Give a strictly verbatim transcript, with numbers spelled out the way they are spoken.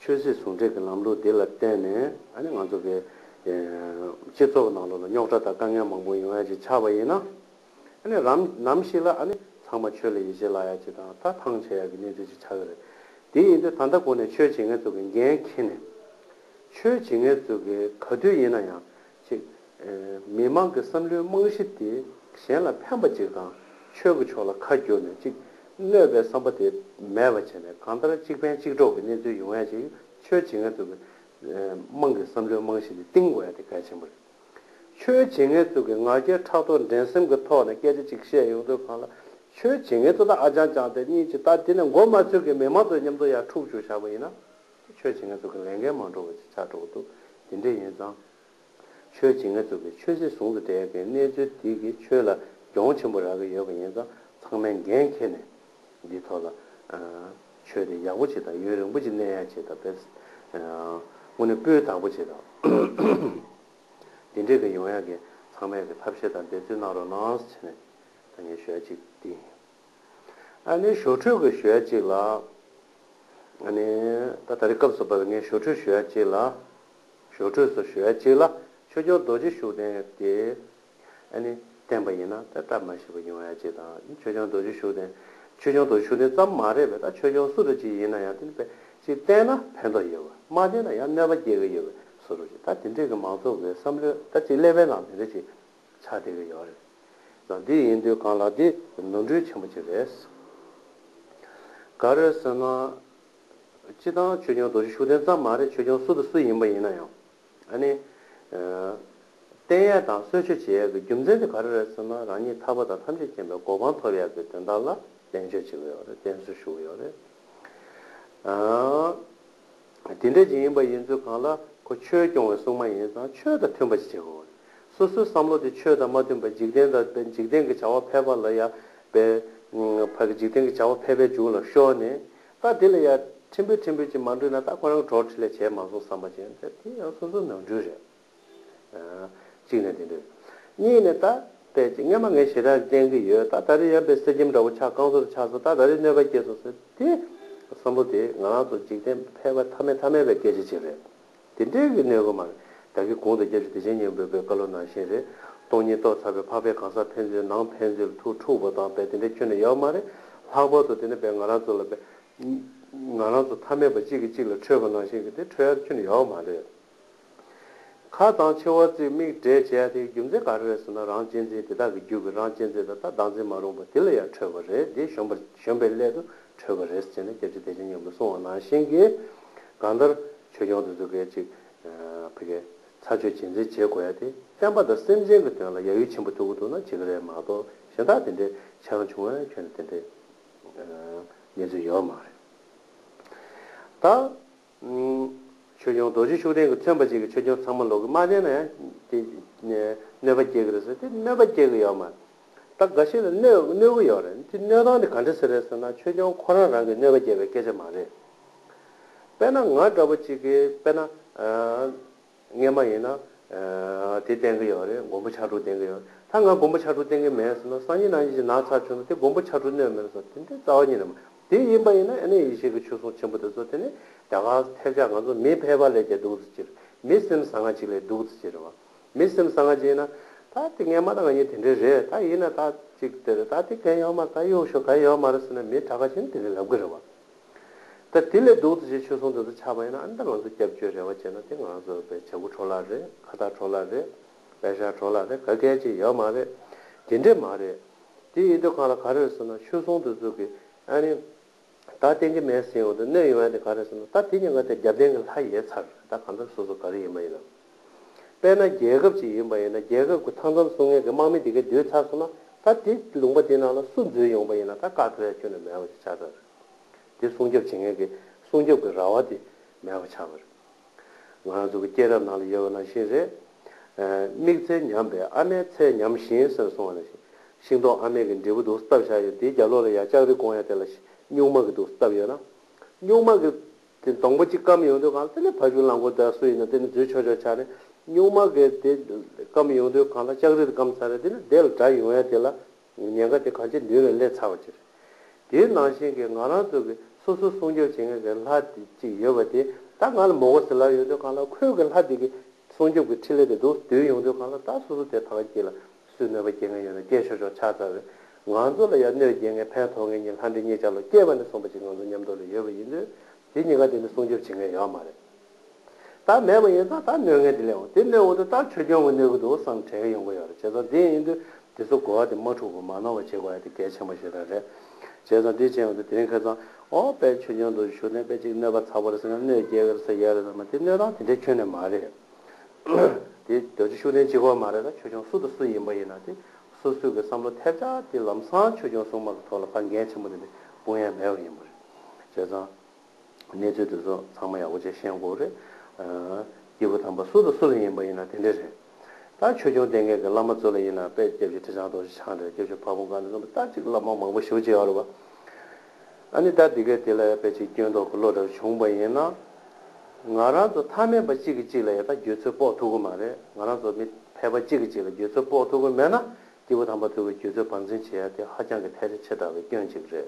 ཆོས་སྲིད་ཟུང་འབྲེལ་གྱི་ལམ་ལུགས་འདི་ལ་བརྟེན་ནས་ཨ་ནི་ང་ཚོ་གི་སྤྱི་ཚོགས་ནང་ལོགས་ལ་རྙོག་དྲ་དང་དཀའ་ངལ་མང་པོ་ཡོང་ཡ་ཅིག་ཆགས་པ་ཡིན་ན། ཨ་ནི་རམ་ནམ་ཞིག་ལ་ཨ་ནི་ཚང་མ་ཆོས་ལ་ཡིད་ཆེས་བརླག་ཡ་ཅིག་དང་ད་ཐང་ཆད་ཡ་གི་གནས་ཚུལ་ཅིག་ཆགས་ཀྱི་རེད། དེ་ཡིན་དུས་ད་ལྟ་གོང་ནས་ཆོས་བྱེད་མཁན་ཚོ་གི་འགན་འཁྱེར་ནས། ཆོས་བྱེད་མཁན་ཚོ་གི་ག་དུས་ཡིན་ན་ཡང་ཅིག་མི་མང་གི་བསམ་བློའི་རྨང་གཞི་དེ་གཞན་ལ་ཕན་པ་ཅིག་དང་ཆོས་ཀྱི་ཕྱོགས་ལ་ཁ་བསྒྱུར་ནས་ཅིག་གནོད་པའི་བསམ་པ་དེ་མེད་པ་བྱས་ནས་གང་ལྟར་གཅིག་ཕན་གཅིག་གྲོགས་ཀྱི་གནས་ཚུལ་ཡོང་ཡ་ཅིག་ཆོས་བྱེད་མཁན་ཚོ་གི་དམངས་ཀྱི་བསམ་བློའི་རྨང་གཞི་དེ་བཏིང་དགོས་ཡ་དེ་གལ་ཆེན་པོ་རེད། ཆོས་བྱེད་མཁན་ཚོ་གི་ང་རྒྱལ་ཕྲག་དོག་འགྲན་སེམས་ཀྱི་ཐོག་ནས་སྐད་ཆ་ཅིག་བཤད་ཡོང་དུས་གང་ལ་ཆོས་བྱེད་མཁན་ཚོ་དང་ཨ་ཅང་ཅང་དེ་གཉིས་ཀྱི་ད་དེ་ནས་མགོ་མ་ཚོས་ཀྱི་མི་མང་ཚོ་མཉམ་དུ་ཡར་འཁྲུག་བཅུག་བཞག་པ་ཡིན་ན། ཆོས་བྱེད་མཁན་ཚོ་གི་ལས་འགན་མ་འགྲོ་བ་ཅིག་ཆགས་འགྲོ་གི་འདུག་དེ་འདྲ་ཡིན་ཙང་། ཆོས་བྱེད་མཁན་ཚོ་གི་ཆོས་སྲིད་ཟུང་དུ་འབྲེལ་གྱི་གནས་ཚུལ་དེ་གི་ཆོས་ལ་གྱོང་ཆེན་པོ་རག་གི་ཡོད་པ་ཡིན་ཙང་ཚང་མས་འགན་འཁྱེར་ནས་འདིའི་ཐོག་ལ་ཆོས་དེ་ཡག་པོ་ཅིག་དང་ཡུན་རིང་པོ་ཅིག་གནས་ཡ་ཅིག་དང་དཔེ་དངོས་གནས་སྤུས་དག་པོ་ཅིག་དང་དེ་འདྲས་ཀྱི་ཡོང་ཡ་གི་ཚང་མས་ཀྱི་ཐབས་ཤེས་དང་འབད་བརྩོན་གནང་རོགས་གནང་ཟེར་ནས་ད་ངས་ཞུ་ཡ་ཅིག་འདི་ཡིན། ཨ་ནི་ཞོ་འཕྲུལ་གྱི་ཞུ་ཡ་གཅིག་ལ། ཨ་ནི་ད་ད་རེས་སྐབས་སུ་བབས་པའི་ངས་ཞོ་འཕྲུལ་ཞུ་ཡ་གཅིག་ལ། ཞོ་འཕྲུལ་སུ་ཞུ་ཡ་གཅིག་ལ་ཆོས་སྐྱོང་རྡོ་རྗེ་ཤུགས་ལྡན་དེ། ཨ་ནི་བསྟེན་པ་ཡིན་ན་ད་བཀྲ་མ་ཤིས་པ་ཡོང་ཡ་གཅིག་དང་ཆོས་སྐྱོང་རྡོ་རྗེ་ཤུགས་ལྡན། ཆོས་སྐྱོང་རྡོ་རྗེ་ཤུགས་ལྡན་ཙམ་མ་རེད་པས་ད་ཆོས་སྐྱོང་སུ་དང་གཅིག་ཡིན་ན་ཡང་དེ་ནི་པས་གཅིག་བསྟེན་ན་ཕན་ཐོགས་ཡོད་པ་མ་བསྟེན་ན་ཡང་གནོད་པ་སྐྱེལ་གི་ཡོད་པའི་བཟོ་འདྲ་ཅིག་ད་དེ་འདྲས་ཀྱི་མང་ཚོགས་ཀྱི་བསམ་བློས་ད་གཅིག་ཀླད་པའི་ནང་དེ་འདྲ་ཅིག་ཆགས་བསྡད་ཀྱི་ཡོད་རེད། ད་འདི་ཡིན་དུས་གང་ལ་འདི་ནོར་འཁྲུལ་ཆེན་པོ་ཅིག་རེད། ག་རེ་ཟེར་ན། སྤྱི་བཏང་ཆོས་སྐྱོང་རྡོ་རྗེ་ཤུགས་ལྡན་ཙམ་མ་རེད། ཆོས་སྐྱོང་སུ་དང་སུ་ཡིན་པ་ཡིན་ན་ཡང་། ཨ་ནི། བསྟེན་ཡས་དང་གསོལ་མཆོད་བྱེད་ཡས་ཀྱི་རྒྱུ་མཚན་དེ་ག་རེ་རེད་ཟེར་ན་རང་ཉིད་ཐར་པ་དང་ཐམས་ཅད་མཁྱེན་པའི་གོ་འཕང་ཐོབ་ཡས་ཀྱི་དོན་དག་ལ་བསྟེན་མཆོད་བྱེད་ཀྱི་ཡོད་རེད། བསྟེན་གསོལ་ཞུ་གི་ཡོད་རེད། དེ་འདྲ་ཅིག་ཡིན་པ་ཡིན་ཚུལ་གང་ལ་ཁོ་ཆོས་སྐྱོང་བའི་སྲུང་མ་ཡིན་ཙང་ཆོས་དང་མཐུན་པ་ཅིག་བྱེད་དགོས། སོ་སོའི་བསམ་བློ་དེ་ཆོས་དང་མ་མཐུན་པ་འཇིག་རྟེན་དང་འཇིག་རྟེན་གྱི་བྱ་བ་ཕལ་པ་ལ་ཡང་པའི་ཕ་གི་འཇིག་རྟེན་གྱི་བྱ་བ་ཕལ་པའི་མཇུག་ལ་ཤོར་ནས་ད་དེ་ལ་ཡང་ཕྲན་བུ་ཕྲན་བུ་ཅིག་མ་འགྲུལ་ན་ད་ཁོ་རང་གྲོགས་འཕྲིན་ལས་བྱས་མ་སོང་བསམ་པ་ཅན་དེ་ཡང་སོ་སོའི་ནོར་འཁྲུལ་རེད། གཅིག་ནས་དེ་འདྲ། གཉིས་ནས་ད་དཔེ་ཅིག་སྔན་མ་ངས་ཞེ་དྲག་བསྟེན་གྱི་ཡོད། ད་ད་རེས་ཡང་དཔེ་གསེར་སྐྱེམས་འདྲ་བོ་ཆགས་རྐང་བཙུགས་ཆགས་སོང་། ད་ད་རེས་གནོད་པ་སྐྱེལ་སོང་ཟེར་དེ་བསམ་བློ་དེ་ང་རང་ཚོ་འཇིག་རྟེན་ཕལ་པ་ཐ་མལ་ཐ་མལ་པའི་སྐད་ཆ་ཅིག་རེད། དེ་འདྲའི་གི་གནོད་གི་མ་རེད། ད་གི་གོང་དུ་སྐྱབས་རྗེ་བདེ་ཆེན་སྙིང་པོས་པའི་བཀའ་སློབ་ནང་བཞིན་རེད། སྟོང་ཉིད་རྟོགས་ཚར་བའི་འཕགས་པའི་གང་ཟག་ཕན་ཚུན་ནང་ཕན་ཚུན་ལ་ཐུགས་འཁྲུག་པ་དང་དཔེ་དེ་འདྲ་ཁྱོན་ནས་ཡོད་མ་རེད། ལྷག་པར་དུ་དེ་ནས་དཔེ་ང་རང་ཚོ་ལ་དཔེ་ང་རང་ཚོ་ཐ་མལ་པ་གཅིག་གིས་གཅིག་ལ་འཕྲོད་པ་ནང་བཞིན་གི་དེ་འཕྲོད་ཡ་ཁྱོན་ནས་ཡོད་མ་རེད། ཁ་གདངས་ཕྱི་བ་རྩིས་མིག་འབྲས་བྱས་ཏེ་རྒྱུ་མཚན་ག་རེ་རེད་ཟེར་ན་རང་གཅེས་འཛིན་དེ་དག་གི་རྒྱུད་ཀྱི་རང་གཅེས་འཛིན་དང་ད་བདག་འཛིན་མ་རུངས་པ་དེ་ལ་ཡང་འཕྲོད་པ་རེད། འདི་གཞོམ་པར་གཞོམ་པའི་སླད་དུ་འཕྲོད་པ་རེད་ཟེར་ནས་སྐྱབས་རྗེ་བདེ་ཆེན་སྙིང་པོས་གསུངས་པ་ནང་བཞིན་གྱི་གང་ལྟར་ཆོས་སྐྱོང་དེ་ཚོ་གས་ཅིག་ཕ་གིའི་ཚར་གཅོད་རྗེས་འཛིན་བྱེད་དགོས་ཡ་དེ་བསྟན་པ་དང་སེམས་ཅན་གྱི་དོན་ལ་ཡ་ཡུལ་ཆེན་པོ་ཐུབ་ཀྱི་འདུག་ན་བྱེད་ཀྱི་རེད་མ་གཏོགས་གཞན་དག་དེ་འདྲའི་ཆགས་བྱུང་བ་ཁྱོན་ནས་དེ་འདྲའི་གནས་ཚུལ་ཡོད་མ་རེད། ད། ཆོས་སྐྱོང་རྡོ་རྗེ་ཤུགས་ལྡན་གྱིས་མཚོན་པ་ཅིག་གི་ཆོས་སྐྱོང་ཚང་མ་ལོག་གི་མ་བསྟེན་ན་ཡང་དེ་གནོད་པ་སྐྱེལ་གི་རེད་ཟེར་དེ་གནོད་པ་སྐྱེལ་གི་ཡོད་མ་རེད། ད་འགའ་ཤས་ལ་གནོད་གནོད་གི་ཡོད་རེད། དེ་གནོད་སྟངས་དེ་ག་འདྲ་ཟེར་རེད་ཟེར་ན་ཆོས་སྐྱོང་ཁོ་རང་རང་གིས་གནོད་པ་སྐྱེལ་བའི་སྐད་ཆ་མ་རེད། དཔེར་ན་ང་འདྲ་པོ་ཅིག་གིས་དཔེར་ན། སྔན་མ་ཡིན་ན། དེ་བསྟེན་གི་ཡོད་རེད། མགོན་པོ་ཕྱག་དྲུག་བསྟེན་གི་ཡོད་རེད། ད་ང་མགོན་པོ་ཕྱག་དྲུག་བསྟེན་གི་མེད་ཟེར་ན་སང་ཉིན་གནངས་ཉིན་ཅིག་ན་ཚ་བྱུང་ན་དེ་མགོན་པོ་ཕྱག་དྲུག་གནོད་མེད་ཟེར་དེ་འདྲའི་རྩ་བ་ཉིད་ནས་མ་དེ་ཡིན་པ་ཡིན་ན་ཨ་ནེ་ཡེ་ཤེས་ཀྱི་ཆོས་སྲུང་ཆེན་པོ་དེ་ཚོ་དེ་ནི་དེ་ག་ཐེབས་ཆག་ང་ཚོ་མི་ཕལ་པ་ལས་ཀྱང་སྡུག་ཙམ་ཅིག་རེད། མི་སེམས་བཟང་ང་ཅིག་ལས་སྡུག་ཙམ་ཅིག་རེད་བ། མི་སེམས་བཟང་ང་ཅིག་ཡིན་ན་ད་དེ་སྔན་མ་ད་ང་གཉིས་དེ་འདྲའི་རེད། ད་ཡིན་ན་ད་ཅིག་དེ་རེད། ད་དེ་གང་ཡོད་མ་རེད། ད་གཡོག་ཤོག་གང་ཡོད་མ་རེད་ཟེར་ན་མི་དྲག་ག་ཅིག་ནི་དེ་འདྲའི་ལབ་གི་རེད་བ། ད་དེ་ལས་སྡུག་ཏུ་བྱེད་ཆོས་སྲུང་དེ་ཚོ་ཆགས་པ་ཡིན་ན་ཨ་ནི་ད་ང་ཚོ་སྐྱབས་བཅོལ་རེ་བ་བྱས་ན་དེ་ང་རང་ཚོ་བའི་བྱ་ཕོ་འཕྲོ་བརླག་རེད། ཁ་བཏགས་འཕྲོ་བརླག་རེད། པད་ཤག་འཕྲོ་བརླག་རེད། ག་གལ་ཅིག་ཡོད་མ་རེད། དེ་འདྲས་མ་རེད། དེ་ཡིན་དུས་གང་ལ་ག་རེ་རེད་ཟེར་ན་ཆོས་སྲུང་དེ་ཚོ་གི་ཨ་ནི་ད་བསྟེན་གི་མེད་ཟེར་ཡོང་དུས་གནོད་ཡོང་ཡ་དེ་ག་རེ་ཟེར་ན་ད་དེ་ཉིན་ག་དེ་རྒྱབ་རྟེན་གི་ལྷ་ཡལ་ཚར། ད་གང་ལྟར་སོ་སོ་ག་རེ་ཡིན་པ་ཡིན་ན། དཔེར་ན་རྒྱལ་ཁབ་ཅིག་ཡིན་པ་ཡིན་ན་རྒྱལ་ཁབ་ཀྱི་མཐའ་མཚམས་སྲུང་མཁན་གྱི་དམག་མི་དེ་གས་བསྡུས་ཚར་སོང་ན་ད་དེ་ལུང་པ་དེ་ནང་ལ་སུ་འཛུལ་ཡོང་པ་ཡིན་ན་ད་བཀག་ཐུབ་ཡ་ཁྱོན་ནས་མེད་པ་ཞིག་ཆགས་ཚར། དེ་སྲུང་སྐྱོབ་བྱེད་མཁན་གྱི་སྲུང་སྐྱོབ་ཀྱི་ར་བ་དེ་མེད་པ་ཆགས་པ་རེད། ང་རང་ཚོ་གི་སྐྱེས་རབས་ནང་ལ་ཡོད་པ་ནང་བཞིན་རེད། དམིགས་བརྩེ་ཉམས་པས་ཨ་མའི་ཚེ་ཉམས་བཞིན་ཟེར་གསུངས་པ་ནང་བཞིན། ཤིང་ཏོག་ཨ་མའི་གི་འབྲས་བུ་འདུག་བཏབ་བཞག་ཡོད། དེའི་རྒྱབ་ལོགས་ལ་ཡང་ལྕགས་རི་སྐོང་ཡ་དེ་ལ་སྨྱུག་མ་གི་འདུག་བཏབ་ཡོད་ན། སྨྱུག་མ་གི་དེ་སྡོང་པོ་གཅིག་སྐམ་ཡོང་དུས་གང་དེ་ནས་ཕ་ཆུ་རླངས་འཁོར་དང་སུ་ཡིན་ན་དེ་ནས་འཛུལ་ཆོག་ཆོག་ཆགས་ནས་སྨྱུག་མ་གི་དེ་སྐམ་ཡོང་དུས་གང་ལ་ལྕགས་རི་དེ་སྐམ་ཚར་རེད། དེ་ནས་དེ་ལ་དགྲ་ཡོང་ཡ་དེ་ལ་ཉེན་ཁ་དེ་གང་ཅི་མདུན་ལ་སླེབས་ཚར་བ་ཅིག་རེད། དེའི་ནང་བཞིན་གྱི་ང་རང་ཚོ་གི་སོ་སོ་སྲུང་སྐྱོབ་བྱེད་མཁན་གྱི་ལྷ་དེ་གཅིག་ཡོད་པ་དེ་ ད་ང་ལ་མོ་གོ་ཟེར་ལབ་ཡོང་དུས་གང་ལ་ཁོས་གི་ལྷ་དེ་གི་སྲུང་སྐྱོབ་ཀྱི་འཕྲིན་ལས་དེ་འདུག་བསྡུས་ཡོང་དུས་གང་ལ་ད་སོ་སོ་དེ་ཐག་གཅིག་ལ་སུས་གནོད་པ་སྐྱེལ་མཁན་ཡོད་ན་སྐྱེལ་ཆོག་ཆོག་ཆགས་ཚར་བས། ང་ཚོ་ལ་ཡང་གནོད་སྐྱེལ་མཁན་ཕན་ཐོགས་མཁན་གཉིས་ལྷ་འདྲེ་གཉིས་ཆར་ལ་སྐྱེས་པ་ནས་བཟུང་བ་ཅིག་ང་ཚོ་མཉམ་དུ་ལ་ཡོད་པ་ཡིན་དུས། དེ་གཉིས་ཀ་དེ་ནི་སྲུང་སྐྱོབ་བྱེད་མཁན་ཡོད་མ་རེད། ད་མེད་པ་ཡིན་ཙང་ད་གནོད་མཁན་དེ་སླེབས་འོང་། དེ་གནོད་འོང་དུས་ད་ཆོས་སྐྱོང་གིས་གནོད་ཀྱི་འདུག་བསམ་དྲན་གྱི་ཡོང་གི་ཡོད་རེད། བྱས་ཙང་དེ་ཡིན་དུས་དེ་ཚོ་གོ་བ་དེ་མ་འཁྲུག་པ་མ་ནོར་བ་བྱེད་དགོས་ཡ་དེ་གལ་ཆེན་པོ་ཞེ་དྲག་རེད། བྱས་ཙང་དེ་བྱས་ཡོང་དུས་དེ་རིང་ཁ་སང་ཨོ་དཔལ་ཆོས་སྐྱོང་རྡོ་རྗེ་ཤུགས་ལྡན་དཔེ་ཅིག་གནོད་པ་ཚ་པོ་རེད་ཟེར་ན་གནོད་སྐྱེལ་གི་རེད་ཟེར་ཡ་རེད་ཟེར་ན་དེ་གནོད་སྟངས་དེ་འདྲའི་ཁྱོན་ནས་མ་རེད། དེ་རྡོ་རྗེ་ཤུགས་ལྡན་གཅིག་པོ་མ་རེད། ད་ཆོས་སྐྱོང་སུ་དང་སུ་ཡིན་པ་ཡིན་ན་དེ་སོ་སོའི་གི་བསམ་བློ་ཐེབས་ཆག་དེ་ལམ་སང་ཆོས་སྐྱོང་སྲུང་མ་གི་ཐོག་ལ་ཕར་འགན་ཆེན་པོ་དེ་འདྲ་སྤུངས་ཡ་མེད་པ་ཡིན་པ་རེད། བྱས་ཙང་གནས་ཚུལ་དེ་ཚོ་ཚང་མ་ཡག་པོ་བྱས་ཤེས་དགོས་རེད། ཨ། སྐྱེས་བུ་དམ་པ་སུ་དང་སུ་ལ་ཡིན་པ་ཡིན་ན་དེ་འདྲ་རེད། ད་ཆོས་སྐྱོང་བསྟེན་མཁན་གྱི་བླ་མ་ཚོ་ལ་ཡིན་ན་དཔེ་སྐྱབས་རྗེ་ཁྲི་བྱང་རྡོ་རྗེ་འཆང་རེད། སྐྱབས་རྗེ་ཕ་བོང་ཁ་འདི་ཚོ་ད་ཅིག་བླ་མ་མང་པོ་ཞེ་པོ་ཅིག་ཡོད་རེད་བ། ཨ་ནི་ད་འདི་གའི་དེ་ལ་དཔེ་ཅིག་སྐྱོན་འདོགས་ཀྱི་བློ་འདྲ་བྱུང་བ་ཡིན་ན། ང་རང་ཚོ་ཐ་མལ་པ་གཅིག་གིས་གཅིག་ལ་ཡང་ད་འགྱོད་ཚོད་དཔོག་ཐུབ་ཀྱི་མ་རེད། ང་རང་ཚོ་མི་ཕལ་པ་གཅིག་གིས་གཅིག་ལ་འགྱོད་ཚོད་དཔོག་ཐུབ་ཀྱི་མེད་ན། སྐྱེས་བུ་དམ་པ་ཚོ་གི་འགྱོད་ཚོད་བང་འཛིན་བྱེད་ཡ་དེ་ཧ་ཅང་གི་ཐལ་ཆེ་ཆེ་དྲགས་པའི་སྐྱོན་གཅིག་རེད།